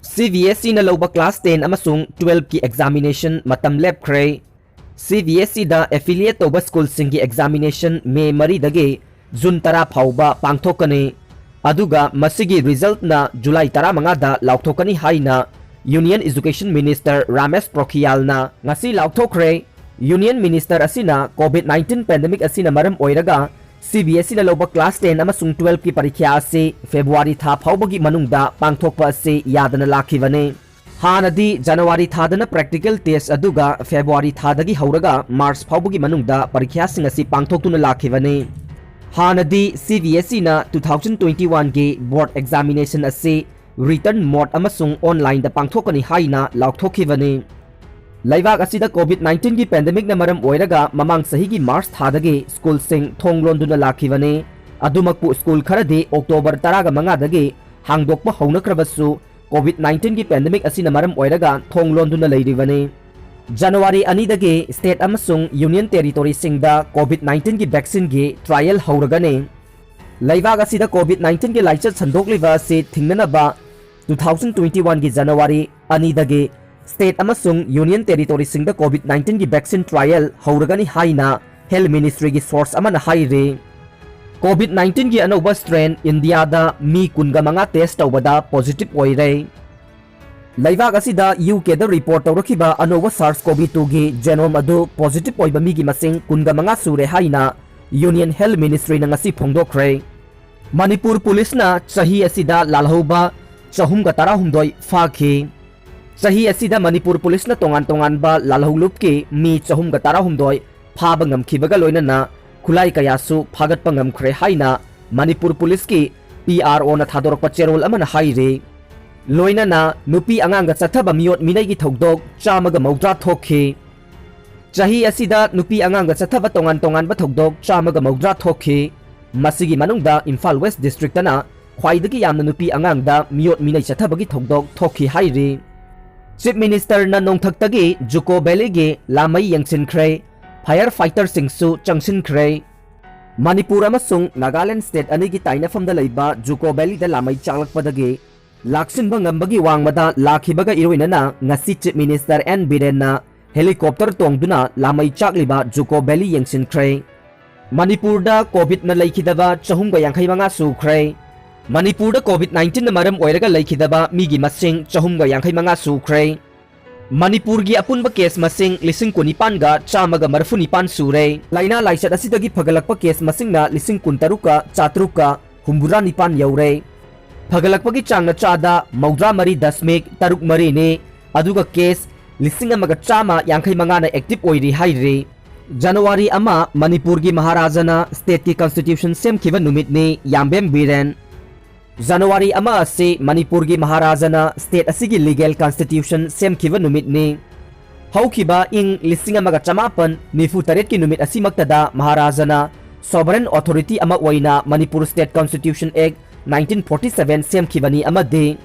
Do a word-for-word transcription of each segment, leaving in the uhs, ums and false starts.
C B ꯑꯦꯁ ꯏꯅ ꯂꯧꯕ class ten ꯑꯃꯁꯨꯡ twelve ꯀꯤ examination ꯃꯇꯝ ꯂꯦꯞꯈ꯭ꯔꯦ꯫ ꯁꯤ ꯕꯤ ꯑꯦꯁ ꯏꯗ affiliate ꯇꯧꯕ ꯁ꯭ꯀꯨꯜꯁꯤꯡꯒꯤ examination ꯃꯦ ꯃꯔꯤꯗꯒꯤ ꯖꯨꯟ ꯇꯔꯥ ꯐꯥꯎꯕ ꯄꯥꯡꯊꯣꯛꯀꯅꯤ꯫ ꯑꯗꯨꯒ ꯃꯁꯤꯒꯤ resultꯅ ꯖꯨꯂꯥꯏ ꯇꯔꯥꯃꯉꯥꯗ ꯂꯥꯎꯊꯣꯛꯀꯅꯤ ꯍꯥꯏꯅ Union Education Minister ꯔꯥꯃꯦꯁ ꯄꯣꯈ꯭ꯔꯤꯌꯥꯜꯅ ꯉꯁꯤ ꯂꯥꯎꯊꯣꯛꯈ꯭ꯔꯦ꯫ Union Minister ꯑꯁꯤꯅ COVID nineteen pandemic ꯑꯁꯤꯅ ꯃꯔꯝ ꯑꯣꯏꯔꯒ ꯁꯤ ꯕꯤ ꯑꯦꯁ ꯏꯅ ꯂꯧꯕ class ten ꯑꯃꯁꯨꯡ twelve ꯀꯤ ꯄꯔꯤꯈ꯭ꯌꯥ ꯑꯁꯤ ꯐꯦꯕ꯭ꯔꯨꯋꯥꯔꯤ ꯊꯥ ꯐꯥꯎꯕꯒꯤ ꯃꯅꯨꯡꯗ ꯄꯥꯡꯊꯣꯛꯄ ꯑꯁꯤ ꯌꯥꯗꯅ ꯂꯥꯛꯈꯤꯕꯅꯤ꯫ ꯍꯥꯟꯅꯗꯤ ꯖꯅꯋꯥꯔꯤ ꯊꯥꯗꯅ practical test ꯑꯗꯨꯒ ꯐꯦꯕ꯭ꯔꯨꯋꯥꯔꯤ ꯊꯥꯗꯒꯤ ꯍꯧꯔꯒ ꯃꯥꯔꯆ ꯐꯥꯎꯕꯒꯤ ꯃꯅꯨꯡꯗ ꯄꯔꯤꯈ꯭ꯌꯥꯁꯤꯡ ꯑꯁꯤ ꯄꯥꯡꯊꯣꯛꯇꯨꯅ ꯂꯥꯛꯈꯤꯕꯅꯤ꯫ ꯍꯥꯟꯅꯗꯤ ꯁꯤ ꯕꯤ ꯑꯦꯁ ꯏꯅ two thousand twenty-one ꯒꯤ board examination ꯑꯁꯤ written mode ꯑꯃꯁꯨꯡ online ꯗ ꯄꯥꯡꯊꯣꯛꯀꯅꯤ ꯍꯥꯏꯅ ꯂꯥꯎꯊꯣꯛꯈꯤꯕꯅꯤ꯫ ꯂꯩꯕꯥꯛ ꯑꯁꯤꯗ COVID nineteen ꯒꯤ pandemic ꯅ ꯃꯔꯝ ꯑꯣꯏꯔꯒ ꯃꯃꯥꯡ ꯆꯍꯤꯒꯤ ꯃꯥꯔꯆ ꯊꯥꯗꯒꯤ ꯁ꯭ꯀꯨꯜꯁꯤꯡ ꯊꯣꯡ ꯂꯣꯟꯗꯨꯅ ꯂꯥꯛꯈꯤꯕꯅꯤ꯫ ꯑꯗꯨꯃꯛꯄꯨ ꯁ꯭ꯀꯨꯜ ꯈꯔꯗꯤ ꯑꯣꯛꯇꯣꯕꯔ ꯇꯔꯥꯃꯉꯥꯗꯒꯤ ꯍꯥꯡꯗꯣꯛꯄ ꯍꯧꯅꯈ꯭ꯔꯕꯁꯨ, COVID nineteen ꯒꯤ pandemic ꯑꯁꯤꯅ ꯃꯔꯝ ꯑꯣꯏꯔꯒ ꯊꯣꯡ ꯂꯣꯟꯗꯨꯅ ꯂꯩꯔꯤꯕꯅꯤ꯫ ꯖꯅꯋꯥꯔꯤ ꯑꯅꯤꯗꯒꯤ state ꯑꯃꯁꯨꯡ union territory ꯁꯤꯡꯗ COVID nineteen ꯒꯤ vaccine ꯒꯤ trial ꯍꯧꯔꯒꯅꯤ꯫ ꯂꯩꯕꯥꯛ ꯑꯁꯤꯗ COVID nineteen ꯒꯤ ꯂꯥꯏꯆꯠ ꯁꯟꯗꯣꯛꯂꯤꯕ ꯑꯁꯤ ꯊꯤꯡꯅꯅꯕ two thousand twenty-one ꯒꯤ ꯖꯅꯋꯥꯔꯤ ꯑꯅꯤꯗꯒꯤ state ꯑꯃꯁꯨꯡ union territory ꯁꯤꯡꯗ COVID nineteen ꯒꯤ vaccine trial ꯍꯧꯔꯒꯅꯤ ꯍꯥꯏꯅ Health Ministry ꯒꯤ source ꯑꯃꯅ ꯍꯥꯏꯔꯤ꯫ COVID nineteen ꯒꯤ ꯑꯅꯧꯕ strain ꯏꯟꯗꯤꯌꯥꯗ ꯃꯤ ꯀꯨꯟꯒ ꯃꯉꯥ test ꯇꯧꯕꯗ positive ꯑꯣꯏꯔꯦ꯫ ꯂꯩꯕꯥꯛ ꯑꯁꯤꯗ U K ꯗ report ꯇꯧꯔꯛꯈꯤꯕ ꯑꯅꯧꯕ SARS-CoV two ꯒꯤ genome ꯑꯗꯨ positive ꯑꯣꯏꯕ ꯃꯤꯒꯤ ꯃꯁꯤꯡ ꯀꯨꯟꯒ ꯃꯉꯥ ꯁꯨꯔꯦ ꯍꯥꯏꯅ Union Health Ministry ꯅ ꯉꯁꯤ ꯐꯣꯡꯗꯣꯛꯈ꯭ꯔꯦ꯫ ꯃꯅꯤꯄꯨꯔ ꯄꯨꯂꯤꯁꯅ ꯆꯍꯤ ꯑꯁꯤꯗ ꯂꯥꯜꯍꯧꯕ ꯆꯍꯨꯝꯒ ꯇꯔꯥꯍꯨꯝꯗꯣꯏ ꯐꯥꯈꯤ꯫ ꯆꯍꯤ ꯑꯁꯤꯗ ꯃꯅꯤꯄꯨꯔ ꯄꯨꯂꯤꯁꯅ ꯇꯣꯉꯥꯟ ꯇꯣꯉꯥꯟꯕ ꯂꯥꯜꯍꯧ ꯂꯨꯞꯀꯤ ꯃꯤ ꯆꯍꯨꯝꯒ ꯇꯔꯥꯍꯨꯝꯗꯣꯏ ꯐꯥꯕ ꯉꯝꯈꯤꯕꯒ ꯂꯣꯏꯅꯅ ꯈꯨꯠꯂꯥꯏ ꯀꯌꯥꯁꯨ ꯐꯥꯒꯠꯄ ꯉꯝꯈ꯭ꯔꯦ ꯍꯥꯏꯅ ꯃꯅꯤꯄꯨꯔ ꯄꯨꯂꯤꯁꯀꯤ P R O ꯅ ꯊꯥꯗꯣꯔꯛꯄ ꯆꯦꯔꯣꯜ ꯑꯃꯅ ꯍꯥꯏꯔꯤ꯫ ꯂꯣꯏꯅꯅ ꯅꯨꯄꯤ ꯑꯉꯥꯡꯒ ꯆꯠꯊꯕ ꯃꯤꯑꯣꯠ ꯃꯤꯅꯩꯒꯤ ꯊꯧꯗꯣꯛ ꯆꯥꯝꯃꯒ ꯃꯧꯗ꯭ꯔꯥ ꯊꯣꯛꯈꯤ꯫ ꯆꯍꯤ ꯑꯁꯤꯗ ꯅꯨꯄꯤ ꯑꯉꯥꯡꯒ ꯆꯠꯊꯕ ꯇꯣꯉꯥꯟ ꯇꯣꯉꯥꯟꯕ ꯊꯧꯗꯣꯛ ꯆꯥꯝꯃꯒ ꯃꯧꯗ꯭ꯔꯥ ꯊꯣꯛꯈꯤ꯫ ꯃꯁꯤꯒꯤ ꯃꯅꯨꯡꯗ ꯏꯝꯐꯥꯜ West district ꯇꯅ ꯈ꯭ꯋꯥꯏꯗꯒꯤ ꯌꯥꯝꯅ ꯅꯨꯄꯤ ꯑꯉꯥꯡꯗ ꯃꯤꯑꯣꯠ ꯃꯤꯅꯩ ꯆꯠꯊꯕꯒꯤ ꯊꯧꯗꯣꯛ ꯊꯣꯛꯈꯤ ꯍꯥꯏꯔꯤ꯫ Chief Minister ꯅ ꯅꯣꯡꯊꯛꯇꯒꯤ Juko Valley ꯒꯤ ꯂꯥꯃꯩ ꯌꯦꯡꯁꯤꯟꯈ꯭ꯔꯦ, fire fighter ꯁꯤꯡꯁꯨ ꯆꯪꯁꯤꯟꯈ꯭ꯔꯦ꯫ ꯃꯅꯤꯄꯨꯔ ꯑꯃꯁꯨꯡ ꯅꯥꯒꯥꯂꯦꯟ state ꯑꯅꯤꯒꯤ ꯇꯥꯏꯅꯐꯝꯗ ꯂꯩꯕ Juko Valley ꯗ ꯂꯥꯃꯩ ꯆꯥꯛꯂꯛꯄꯗꯒꯤ ꯂꯥꯛꯁꯤꯟꯕ ꯉꯝꯕꯒꯤ ꯋꯥꯡꯃꯗ ꯂꯥꯛꯈꯤꯕꯒ ꯏꯔꯣꯏꯅꯅ ꯉꯁꯤ Chief Minister ꯑꯦꯟ ꯕꯤꯔꯦꯟꯅ helicopter ꯇꯣꯡꯗꯨꯅ ꯂꯥꯃꯩ ꯆꯥꯛꯂꯤꯕ Juko Valley ꯌꯦꯡꯁꯤꯟꯈ꯭ꯔꯦ꯫ ꯃꯅꯤꯄꯨꯔꯗ COVID-ꯅ ꯂꯩꯈꯤꯗꯕ ꯆꯍꯨꯝꯒ ꯌꯥꯡꯈꯩ ꯃꯉꯥ ꯁꯨꯈ꯭ꯔꯦ꯫ ꯃꯅꯤꯄꯨꯔꯗ COVID nineteenꯅ ꯃꯔꯝ ꯑꯣꯏꯔꯒ ꯂꯩꯈꯤꯗꯕ ꯃꯤꯒꯤ ꯃꯁꯤꯡ ꯆꯍꯨꯝꯒ ꯌꯥꯡꯈꯩ ꯃꯉꯥ ꯁꯨꯈ꯭ꯔꯦ꯫ ꯃꯅꯤꯄꯨꯔꯒꯤ ꯑꯄꯨꯟꯕ case ꯃꯁꯤꯡ ꯂꯤꯁꯤꯡ ꯀꯨꯟꯅꯤꯄꯥꯟꯒ ꯆꯥꯝꯃꯒ ꯃꯔꯤꯐꯨ ꯅꯤꯄꯥꯟ ꯁꯨꯔꯦ꯫ ꯂꯥꯏꯅꯥ ꯂꯥꯏꯆꯠ ꯑꯁꯤꯗꯒꯤ ꯐꯒꯠꯂꯛꯄ case ꯃꯁꯤꯡꯅ ꯂꯤꯁꯤꯡ ꯀꯨꯟꯇꯔꯨꯛꯀ ꯆꯥꯇ꯭ꯔꯨꯛꯀ ꯍꯨꯝꯐꯨꯇꯔꯥ ꯅꯤꯄꯥꯟ ꯌꯧꯔꯦ꯫ ꯐꯒꯠꯂꯛꯄꯒꯤ ꯆꯥꯡꯅ ꯆꯥꯗ ꯃꯧꯗ꯭ꯔꯥ ꯃꯔꯤ ꯗꯁꯃꯤꯛ ꯇꯔꯨꯛ ꯃꯔꯤꯅꯤ, ꯑꯗꯨꯒ case ꯂꯤꯁꯤꯡ ꯑꯃꯒ ꯆꯥꯝꯃ ꯌꯥꯡꯈꯩ ꯃꯉꯥꯅ active ꯑꯣꯏꯔꯤ ꯍꯥꯏꯔꯤ꯫ ꯖꯅꯋꯥꯔꯤ ꯑꯃ ꯃꯅꯤꯄꯨꯔꯒꯤ ꯃꯍꯥꯔꯥꯖꯥꯅ stateꯀꯤ constitution ꯁꯦꯝꯈꯤꯕ ꯅꯨꯃꯤꯠꯅꯤ, ꯌꯥꯝꯕꯦꯝ ꯕꯤꯔꯦꯟ꯫ ꯖꯅꯋꯥꯔꯤ ꯑꯃ ꯑꯁꯤ ꯃꯅꯤꯄꯨꯔꯒꯤ ꯃꯍꯥꯔꯥꯖꯥꯅ state ꯑꯁꯤꯒꯤ legal constitution ꯁꯦꯝꯈꯤꯕ ꯅꯨꯃꯤꯠꯅꯤ꯫ ꯍꯧꯈꯤꯕ ꯏꯪ ꯂꯤꯁꯤꯡ ꯑꯃꯒ ꯆꯃꯥꯄꯟ ꯅꯤꯐꯨ ꯇꯔꯦꯠꯀꯤ ꯅꯨꯃꯤꯠ ꯑꯁꯤꯃꯛꯇꯗ ꯃꯍꯥꯔꯥꯖꯥꯅ sovereign authority ꯑꯃ ꯑꯣꯏꯅ Manipur State Constitution Act nineteen forty seven ꯁꯦꯝꯈꯤꯕꯅꯤ ꯑꯃꯗꯤ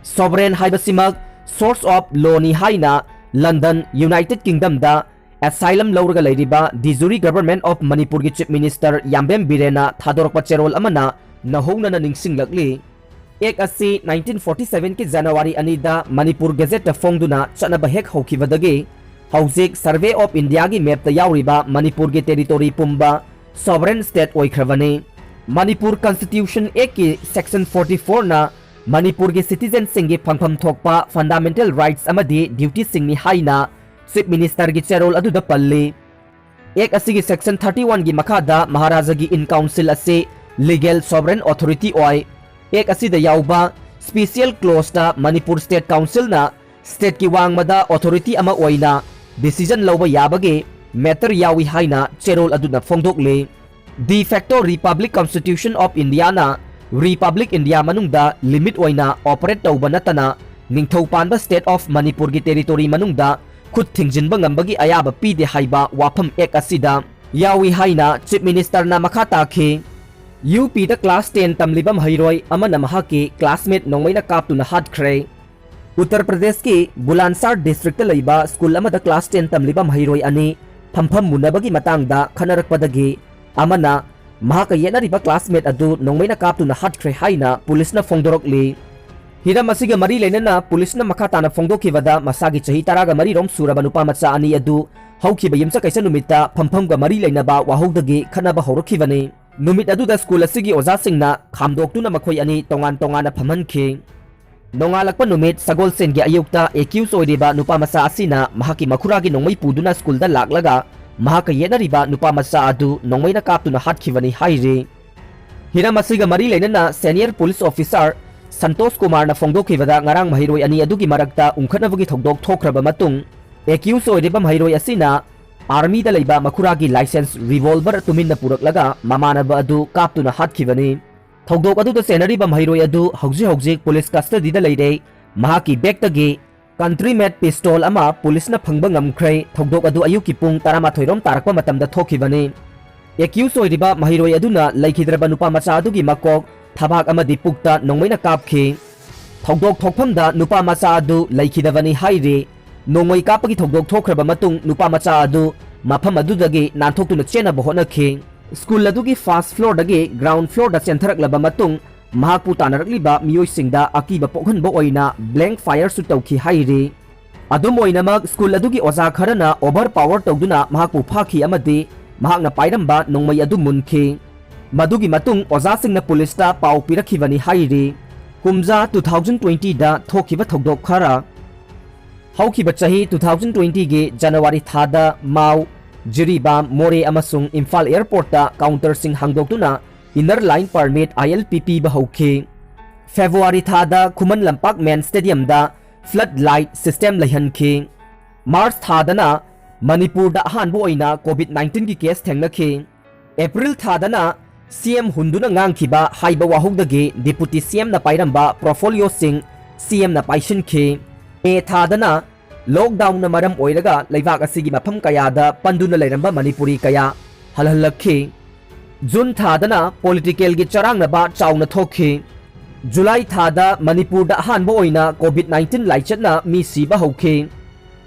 sovereign ꯍꯥꯏꯕꯁꯤꯃꯛ source of lawꯅꯤ ꯍꯥꯏꯅ London, United Kingdomꯗ asylum ꯂꯧꯔꯒ ꯂꯩꯔꯤꯕ de jure government of Manipurꯒꯤ Chief Minister ꯌꯥꯝꯕꯦꯝ ꯕꯤꯔꯦꯟꯅ ꯊꯥꯗꯣꯔꯛꯄ ꯆꯦꯔꯣꯜ ꯑꯃꯅ ꯅꯧꯍꯧꯅꯅ ꯅꯤꯡꯁꯤꯡꯂꯛꯂꯤ꯫ Act ꯑꯁꯤ nineteen forty sevenꯒꯤ ꯖꯅꯋꯥꯔꯤ ꯑꯅꯤꯗ ꯃꯅꯤꯄꯨꯔ Gazetteꯇ ꯐꯣꯡꯗꯨꯅ ꯆꯠꯅꯕ ꯍꯦꯛ ꯍꯧꯈꯤꯕꯗꯒꯤ ꯍꯧꯖꯤꯛ Survey of Indiaꯒꯤ mapꯇ ꯌꯥꯎꯔꯤꯕ ꯃꯅꯤꯄꯨꯔꯒꯤ territory ꯄꯨꯝꯕ sovereign state ꯑꯣꯏꯈ꯭ꯔꯕꯅꯤ꯫ Manipur Constitution Actꯀꯤ section forty fourꯅ ꯃꯅꯤꯄꯨꯔꯒꯤ citizenꯁꯤꯡꯒꯤ ꯐꯪꯐꯝ ꯊꯣꯛꯄ fundamental rights ꯑꯃꯗꯤ dutyꯁꯤꯡꯅꯤ ꯍꯥꯏꯅ Chief Ministerꯒꯤ ꯆꯦꯔꯣꯜ ꯑꯗꯨꯗ ꯄꯜꯂꯤ꯫ Act ꯑꯁꯤꯒꯤ section thirty oneꯒꯤ ꯃꯈꯥꯗ ꯃꯍꯥꯔꯥꯖꯥꯒꯤ in council ꯑꯁꯤ legal sovereign authority ꯑꯣꯏ꯫ Act ꯑꯁꯤꯗ ꯌꯥꯎꯕ special clauseꯇ ꯃꯅꯤꯄꯨꯔ State Councilꯅ stateꯀꯤ ꯋꯥꯡꯃꯗ authority ꯑꯃ ꯑꯣꯏꯅ decision ꯂꯧꯕ ꯌꯥꯕꯒꯤ matter ꯌꯥꯎꯏ ꯍꯥꯏꯅ ꯆꯦꯔꯣꯜ ꯑꯗꯨꯅ ꯐꯣꯡꯗꯣꯛꯂꯤ꯫ De facto Republic Constitution of Indiaꯅ Republic India ꯃꯅꯨꯡꯗ limit ꯑꯣꯏꯅ operate ꯇꯧꯕ ꯅꯠꯇꯅ ꯅꯤꯡꯊꯧ ꯄꯥꯟꯕ State of Manipurꯒꯤ territory ꯃꯅꯨꯡꯗ ꯈꯨꯠ ꯊꯤꯡꯖꯤꯟꯕ ꯉꯝꯕꯒꯤ ꯑꯌꯥꯕ ꯄꯤꯗꯦ ꯍꯥꯏꯕ ꯋꯥꯐꯝ Act ꯑꯁꯤꯗ ꯌꯥꯎꯏ ꯍꯥꯏꯅ Chief Ministerꯅ ꯃꯈꯥ ꯇꯥꯈꯤ꯫ UPꯗ class ten ꯇꯝꯂꯤꯕ ꯃꯍꯩꯔꯣꯏ ꯑꯃꯅ ꯃꯍꯥꯛꯀꯤ classmate ꯅꯣꯡꯃꯩꯅ ꯀꯥꯞꯇꯨꯅ ꯍꯥꯠꯈ꯭ꯔꯦ꯫ ꯎꯠꯇꯔ ꯄ꯭ꯔꯗꯦꯁꯀꯤ ꯕꯨꯂꯥꯟꯁꯥꯔ districtꯇ ꯂꯩꯕ school ꯑꯃꯗ class ten ꯇꯝꯂꯤꯕ ꯃꯍꯩꯔꯣꯏ ꯑꯅꯤ ꯐꯝꯐꯝ ꯃꯨꯟꯅꯕꯒꯤ ꯃꯇꯥꯡꯗ ꯈꯠꯅꯔꯛꯄꯗꯒꯤ ꯑꯃꯅ ꯃꯍꯥꯛꯀ ꯌꯦꯠꯅꯔꯤꯕ classmate ꯑꯗꯨ ꯅꯣꯡꯃꯩꯅ ꯀꯥꯞꯇꯨꯅ ꯍꯥꯠꯈ꯭ꯔꯦ ꯍꯥꯏꯅ ꯄꯨꯂꯤꯁꯅ ꯐꯣꯡꯗꯣꯔꯛꯂꯤ꯫ ꯍꯤꯔꯝ ꯑꯁꯤꯒ ꯃꯔꯤ ꯂꯩꯅꯅ ꯄꯨꯂꯤꯁꯅ ꯃꯈꯥ ꯇꯥꯅ ꯐꯣꯡꯗꯣꯛꯈꯤꯕꯗ, ꯃꯁꯥꯒꯤ ꯆꯍꯤ ꯇꯔꯥꯒ ꯃꯔꯤ ꯔꯣꯝ ꯁꯨꯔꯕ ꯅꯨꯄꯥ ꯃꯆꯥ ꯑꯅꯤ ꯑꯗꯨ ꯍꯧꯈꯤꯕ ꯌꯨꯝꯁꯀꯩꯁ ꯅꯨꯃꯤꯠꯇ ꯐꯝꯐꯝꯒ ꯃꯔꯤ ꯂꯩꯅꯕ ꯋꯥꯍꯧꯗꯒꯤ ꯈꯠꯅꯕ ꯍꯧꯔꯛꯈꯤꯕꯅꯤ꯫ ꯅꯨꯃꯤꯠ ꯑꯗꯨꯗ ꯁ꯭ꯀꯨꯜ ꯑꯁꯤꯒꯤ ꯑꯣꯖꯥꯁꯤꯡꯅ ꯈꯥꯝꯗꯣꯛꯇꯨꯅ ꯃꯈꯣꯏ ꯑꯅꯤ ꯇꯣꯉꯥꯟ ꯇꯣꯉꯥꯟꯅ ꯐꯝꯍꯟꯈꯤ꯫ ꯅꯣꯡꯉꯥꯜꯂꯛꯄ ꯅꯨꯃꯤꯠ ꯁꯒꯣꯜꯁꯦꯟꯒꯤ ꯑꯌꯨꯛꯇ accused ꯑꯣꯏꯔꯤꯕ ꯅꯨꯄꯥ ꯃꯆꯥ ꯑꯁꯤꯅ ꯃꯍꯥꯛꯀꯤ ꯃꯈꯨꯔꯥꯒꯤ ꯅꯣꯡꯃꯩ ꯄꯨꯗꯨꯅ ꯁ꯭ꯀꯨꯜꯗ ꯂꯥꯛꯂꯒ ꯃꯍꯥꯛꯀ ꯌꯦꯠꯅꯔꯤꯕ ꯅꯨꯄꯥ ꯃꯆꯥ ꯑꯗꯨ ꯅꯣꯡꯃꯩꯅ ꯀꯥꯞꯇꯨꯅ ꯍꯥꯠꯈꯤꯕꯅꯤ ꯍꯥꯏꯔꯤ꯫ ꯍꯤꯔꯝ ꯑꯁꯤꯒ ꯃꯔꯤ ꯂꯩꯅꯅ senior police officer ꯁꯟꯇꯣꯁ ꯀꯨꯃꯥꯔꯅ ꯐꯣꯡꯗꯣꯛꯈꯤꯕꯗ, ꯉꯔꯥꯡ ꯃꯍꯩꯔꯣꯏ ꯑꯅꯤ ꯑꯗꯨꯒꯤ ꯃꯔꯛꯇ ꯎꯪꯈꯠꯅꯕꯒꯤ ꯊꯧꯗꯣꯛ ꯊꯣꯛꯈ꯭ꯔꯕ ꯃꯇꯨꯡ, accused ꯑꯣꯏꯔꯤꯕ ꯃꯍꯩꯔꯣꯏ ꯑꯁꯤꯅ armyꯗ ꯂꯩꯕ ꯃꯈꯨꯔꯥꯒꯤ license revolver ꯇꯨꯃꯤꯟꯅ ꯄꯨꯔꯛꯂꯒ ꯃꯃꯥꯟꯅꯕ ꯑꯗꯨ ꯀꯥꯞꯇꯨꯅ ꯍꯥꯠꯈꯤꯕꯅꯤ꯫ ꯊꯧꯗꯣꯛ ꯑꯗꯨꯗ ꯆꯦꯟꯅꯔꯤꯕ ꯃꯍꯩꯔꯣꯏ ꯑꯗꯨ ꯍꯧꯖꯤꯛ ꯍꯧꯖꯤꯛ police custodyꯗ ꯂꯩꯔꯦ꯫ ꯃꯍꯥꯛꯀꯤ bagꯇꯒꯤ country made pistol ꯑꯃ ꯄꯨꯂꯤꯁꯅ ꯐꯪꯕ ꯉꯝꯈ꯭ꯔꯦ꯫ ꯊꯧꯗꯣꯛ ꯑꯗꯨ ꯑꯌꯨꯛꯀꯤ ꯄꯨꯡ ꯇꯔꯥꯃꯥꯊꯣꯏ ꯔꯣꯝ ꯇꯥꯔꯛꯄ ꯃꯇꯝꯗ ꯊꯣꯛꯈꯤꯕꯅꯤ꯫ Accused ꯑꯣꯏꯔꯤꯕ ꯃꯍꯩꯔꯣꯏ ꯑꯗꯨꯅ ꯂꯩꯈꯤꯗ꯭ꯔꯕ ꯅꯨꯄꯥ ꯃꯆꯥ ꯑꯗꯨꯒꯤ ꯃꯀꯣꯛ, ꯊꯕꯥꯛ ꯑꯃꯗꯤ ꯄꯨꯛꯇ ꯅꯣꯡꯃꯩꯅ ꯀꯥꯞꯈꯤ꯫ ꯊꯧꯗꯣꯛ ꯊꯣꯛꯐꯝꯗ ꯅꯨꯄꯥ ꯃꯆꯥ ꯑꯗꯨ ꯂꯩꯈꯤꯗꯕꯅꯤ ꯍꯥꯏꯔꯤ꯫ ꯅꯣꯡꯃꯩ ꯀꯥꯞꯄꯒꯤ ꯊꯧꯗꯣꯛ ꯊꯣꯛꯈ꯭ꯔꯕ ꯃꯇꯨꯡ, ꯅꯨꯄꯥ ꯃꯆꯥ ꯑꯗꯨ ꯃꯐꯝ ꯑꯗꯨꯗꯒꯤ ꯅꯥꯟꯊꯣꯛꯇꯨꯅ ꯆꯦꯟꯅꯕ ꯍꯣꯠꯅꯈꯤ꯫ ꯁ꯭ꯀꯨꯜ ꯑꯗꯨꯒꯤ first floorꯗꯒꯤ ground floorꯗ ꯆꯦꯟꯊꯔꯛꯂꯕ ꯃꯇꯨꯡ, ꯃꯍꯥꯛꯄꯨ ꯇꯥꯟꯅꯔꯛꯂꯤꯕ ꯃꯤꯑꯣꯏꯁꯤꯡꯗ ꯑꯀꯤꯕ ꯄꯣꯛꯍꯟꯕ ꯑꯣꯏꯅ blank fireꯁꯨ ꯇꯧꯈꯤ ꯍꯥꯏꯔꯤ꯫ ꯑꯗꯨꯝ ꯑꯣꯏꯅꯃꯛ, ꯁ꯭ꯀꯨꯜ ꯑꯗꯨꯒꯤ ꯑꯣꯖꯥ ꯈꯔꯅ overpower ꯇꯧꯗꯨꯅ ꯃꯍꯥꯛꯄꯨ ꯐꯥꯈꯤ ꯑꯃꯗꯤ ꯃꯍꯥꯛꯅ ꯄꯥꯏꯔꯝꯕ ꯅꯣꯡꯃꯩ ꯑꯗꯨ ꯃꯨꯟꯈꯤ꯫ ꯃꯗꯨꯒꯤ ꯃꯇꯨꯡ ꯑꯣꯖꯥꯁꯤꯡꯅ ꯄꯨꯂꯤꯁꯇ ꯄꯥꯎ ꯄꯤꯔꯛꯈꯤꯕꯅꯤ ꯍꯥꯏꯔꯤ꯫ ꯀꯨꯝꯖꯥ two thousand twentyꯗ ꯊꯣꯛꯈꯤꯕ ꯊꯧꯗꯣꯛ ꯈꯔ꯫ ꯍꯧꯈꯤꯕ ꯆꯍꯤ two thousand twentyꯒꯤ January ꯊꯥꯗ ꯃꯥꯎ, ꯖꯤꯔꯤꯕꯥꯝ, ꯃꯣꯔꯦ ꯑꯃꯁꯨꯡ Imphal airportꯇ counterꯁꯤꯡ ꯍꯥꯡꯗꯣꯛꯇꯨꯅ Inner Line Permit, ILP, ꯄꯤꯕ ꯍꯧꯈꯤ꯫ February ꯊꯥꯗ Khuman Lampak main stadiumꯗ flood light system ꯂꯩꯍꯟꯈꯤ꯫ March ꯊꯥꯗꯅ ꯃꯅꯤꯄꯨꯔꯗ ꯑꯍꯥꯟꯕ ꯑꯣꯏꯅ COVID nineteenꯒꯤ case ꯊꯦꯡꯅꯈꯤ꯫ April ꯊꯥꯗꯅ CM ꯍꯨꯟꯗꯨꯅ ꯉꯥꯡꯈꯤꯕ ꯍꯥꯏꯕ ꯋꯥꯍꯧꯗꯒꯤ Deputy CMꯅ ꯄꯥꯏꯔꯝꯕ portfolioꯁꯤꯡ CMꯅ ꯄꯥꯏꯁꯤꯟꯈꯤ꯫ May ꯊꯥꯗꯅ lockdownꯅ ꯃꯔꯝ ꯑꯣꯏꯔꯒ ꯂꯩꯕꯥꯛ ꯑꯁꯤꯒꯤ ꯃꯐꯝ ꯀꯌꯥꯗ ꯄꯟꯗꯨꯅ ꯂꯩꯔꯝꯕ ꯃꯅꯤꯄꯨꯔꯤ ꯀꯌꯥ ꯍꯜꯍꯜꯂꯛꯈꯤ꯫ June ꯊꯥꯗꯅ politicalꯒꯤ ꯆꯔꯥꯡꯅꯕ ꯆꯥꯎꯅ ꯊꯣꯛꯈꯤ꯫ July ꯊꯥꯗ ꯃꯅꯤꯄꯨꯔꯗ ꯑꯍꯥꯟꯕ ꯑꯣꯏꯅ COVID nineteen ꯂꯥꯏꯆꯠꯅ ꯃꯤ ꯁꯤꯕ ꯍꯧꯈꯤ꯫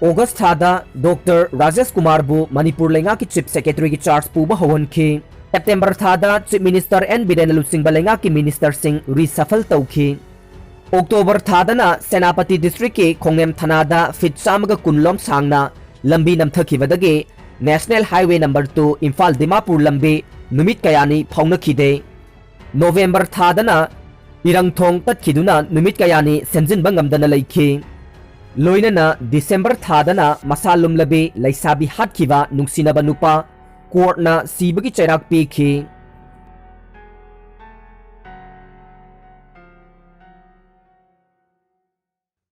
August ꯊꯥꯗ Doctor ꯔꯥꯖꯦꯁ ꯀꯨꯃꯥꯔꯕꯨ ꯃꯅꯤꯄꯨꯔ ꯂꯩꯉꯥꯛꯀꯤ Chief Secretaryꯒꯤ charge ꯄꯨꯕ ꯍꯧꯍꯟꯈꯤ꯫ September ꯊꯥꯗ Chief Minister N ꯕꯤꯔꯦꯟꯅ ꯂꯨꯆꯤꯡꯕ ꯂꯩꯉꯥꯛꯀꯤ ministerꯁꯤꯡ reshuffle ꯇꯧꯈꯤ꯫ ꯑꯣꯛꯇꯣꯕꯔ ꯊꯥꯗꯅ ꯁꯦꯅꯥꯄꯇꯤ ꯗꯤꯁꯇ꯭ꯔꯤꯛꯀꯤ ꯈꯣꯡꯅꯦꯝ ꯊꯅꯥꯗ ꯐꯤꯠ ꯆꯥꯝꯃꯒ ꯀꯨꯟ ꯂꯣꯝ ꯁꯥꯡꯅ ꯂꯝꯕꯤ ꯅꯝꯊꯈꯤꯕꯗꯒꯤ national highway number two Imphal Dimapur ꯂꯝꯕꯤ ꯅꯨꯃꯤꯠ ꯀꯌꯥꯅꯤ ꯐꯥꯎꯅꯈꯤꯗꯦ꯫ ꯅꯣꯕꯦꯝꯕꯔ ꯊꯥꯗꯅ ꯏꯔꯪꯊꯣꯡ ꯇꯠꯈꯤꯗꯨꯅ ꯅꯨꯃꯤꯠ ꯀꯌꯥꯅꯤ ꯁꯦꯝꯖꯤꯟꯕ ꯉꯝꯗꯅ ꯂꯩꯈꯤ꯫ ꯂꯣꯏꯅꯅ ꯗꯤꯁꯦꯝꯕꯔ ꯊꯥꯗꯅ ꯃꯁꯥ ꯂꯨꯝꯂꯕꯤ ꯂꯩꯁꯥꯕꯤ ꯍꯥꯠꯈꯤꯕ ꯅꯨꯡꯁꯤꯅꯕ ꯅꯨꯄꯥ ꯀꯣꯔꯠꯅ ꯁꯤꯕꯒꯤ ꯆꯩꯔꯥꯛ ꯄꯤꯈꯤ꯫